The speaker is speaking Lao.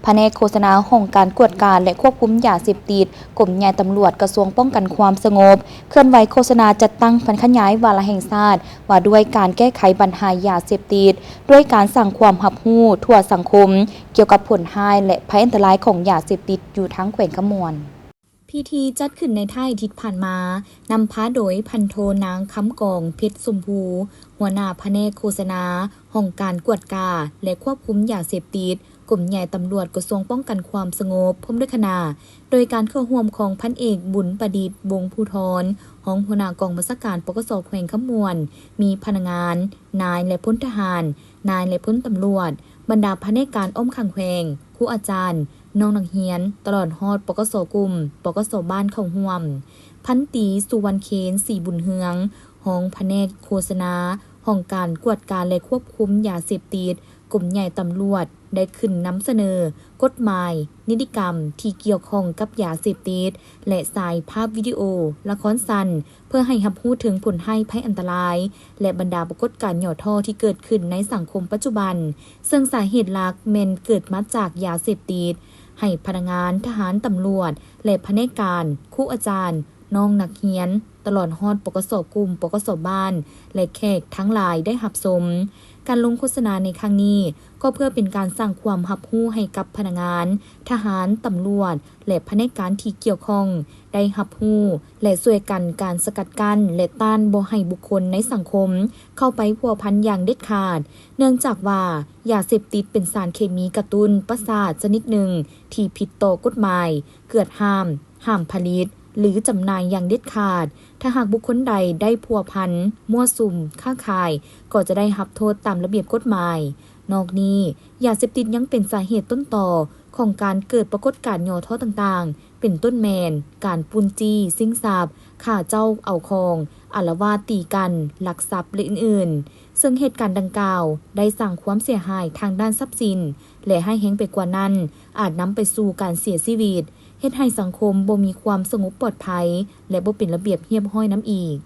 ພະແນກໂຄສະນາຫ້ອງການກວດກາ ແລະ ຄວບຄຸມຢາເສບຕິດ ກົມໃຫຍ່ຕຳຫຼວດ ກະຊວງປ້ອງກັນຄວາມສະຫງົບ ເຄື່ອນໄຫວໂຄສະນາຈັດຕັ້ງຜັນຂະຫຍາຍວາລະແຫ່ງຊາດ ວ່າດ້ວຍການແກ້ໄຂບັນຫາຢາເສບຕິດ ດ້ວຍການສ້າງຄວາມຮັບຮູ້ທົ່ວສັງຄົມ ກ່ຽວກັບຜົນຮ້າຍ ແລະ ໄພອັນຕະລາຍຂອງຢາເສບຕິດຢູ່ທັງແຂວງຄຳມ່ວນ. ພິທີຈັດຂຶ້ນໃນທ້າຍອາທິດຜ່ານມາ, ນຳພາໂດຍພັນໂທນາງ ຄຳກອງ ເພັດຊົມພູ, ຫົວໜ້າພະແນກໂຄສະນາ ຫ້ອງການກວດກາ ແລະ ຄວບຄຸມຢາເສບຕິດ ກົມໃຫຍ່ຕຳຫຼວດ ກະຊວງປ້ອງກັນຄວາມສະຫງົບ ພ້ອມດ້ວຍຄະນະ, ໂດຍການເຂົ້າຮ່ວມຂອງພັນເອກ ບຸນປະດິດ ວົງພູທອນ, ຮອງຫົວໜ້າກອງບັນຊາການ ປກສ ແຂວງຄຳມ່ວນ, ມີພະນັກງານ, ນາຍ ແລະ ພົນທະຫານ, ນາຍ ແລະ ພົນຕຳຫຼວດ, ບັນດາພະແນກການອ້ອມຂ້າງແຂວງ, ຄູອາຈານ, ນ້ອງນັກຮຽນ, ຕະຫຼອດຮອດ ປກສ ກຸ່ມ, ປກສ ບ້ານເຂົ້າຮ່ວມ. ພັນຕີ ສຸວັນເຄນ ສີບຸນເຮືອງ, ຮອງພະແນກໂຄສະນາ ຫ້ອງການກວດກາ ແລະ ຄວບຄຸມຢາເສບຕິດ ກົມໃຫຍ່ຕຳຫຼວດ ໄດ້ຂຶ້ນນຳສະເໜີກົດໝາຍ, ນິຕິກຳທີ່ກ່ຽວຂ້ອງກັບຢາເສບຕິດ ແລະ ສາຍພາບວິດີໂອ, ລະຄອນສັ້ນ ເພື່ອໃຫ້ຮັບຮູ້ເຖິງຜົນຮ້າຍໄພອັນຕະລາຍ ແລະ ບັນດາປາກົດການຫຍໍ້ທໍ້ທີ່ເກີດຂຶ້ນໃນສັງຄົມປັດຈຸບັນ, ເຊິ່ງສາເຫດຫຼັກແມ່ນເກີດມາຈາກຢາເສບຕິດ, ໃຫ້ພະນັກງານ, ທະຫານ, ຕຳຫຼວດ ແລະ ພະແນກການ, ຄູອາຈານ, ນ້ອງນັກຮຽນ, ຕະຫຼອດຮອດ ປກສ ກຸ່ມ, ປກສ ບ້ານ ແລະ ແຂກທັງຫຼາຍໄດ້ຮັບຊົມ. ການລົງໂຄສະນາໃນຄັ້ງນີ້ ກໍເພື່ອເປັນການສ້າງຄວາມຮັບຮູ້ໃຫ້ກັບພະນັກງານ, ທະຫານ, ຕຳຫຼວດ ແລະ ພະແນກການທີ່ກ່ຽວຂ້ອງໄດ້ຮັບຮູ້ ແລະ ຊ່ວຍກັນການສະກັດກັ້ນ ແລະ ຕ້ານບໍ່ໃຫ້ບຸກຄົນໃນສັງຄົມເຂົ້າໄປພົວພັນຢ່າງເດັດຂາດ, ເນື່ອງຈາກວ່າຢາເສບຕິດເປັນສານເຄມີກະຕຸ້ນປະສາດຊະນິດໜຶ່ງທີ່ຜິດຕໍ່ກົດໝາຍ, ເກືອດຫ້າມ, ຫ້າມຜະລິດ ຫຼື ຈຳໜ່າຍຢ່າງເດັດຂາດ. ຖ້າຫາກບຸກຄົນໃດໄດ້ພົວພັນ, ມົ້ວສຸມ, ຄ້າຂາຍ ກໍຈະໄດ້ຮັບໂທດຕາມລະບຽບກົດໝາຍ. ນອກນີ້, ຢາເສບຕິດຍັງເປັນສາເຫດຕົ້ນຕໍຂອງການເກີດປາກົດການຫຍໍ້ທໍ້ຕ່າງໆ ເປັນຕົ້ນແມ່ນ ການປຸ້ນຈີ້ຊິງຊັບ, ຂ້າເຈົ້າເອົາຂອງ, ອາລະວາດຕີກັນ, ລັກຊັບ ແລະ ອື່ນໆ, ເຊິ່ງເຫດການດັ່ງກ່າວໄດ້ສ້າງຄວາມເສຍຫາຍທາງດ້ານຊັບສິນ ແລະ ຮ້າຍແຮງໄປກວ່ານັ້ນ ອາດນຳໄປສູ່ການເສຍຊີວິດ, ເຮັດໃຫ້ສັງຄົມບໍ່ມີຄວາມສະຫງົບປອດໄພ ແລະ ບໍ່ເປັນລະບຽບຮຽບຮ້ອຍນຳອີກ.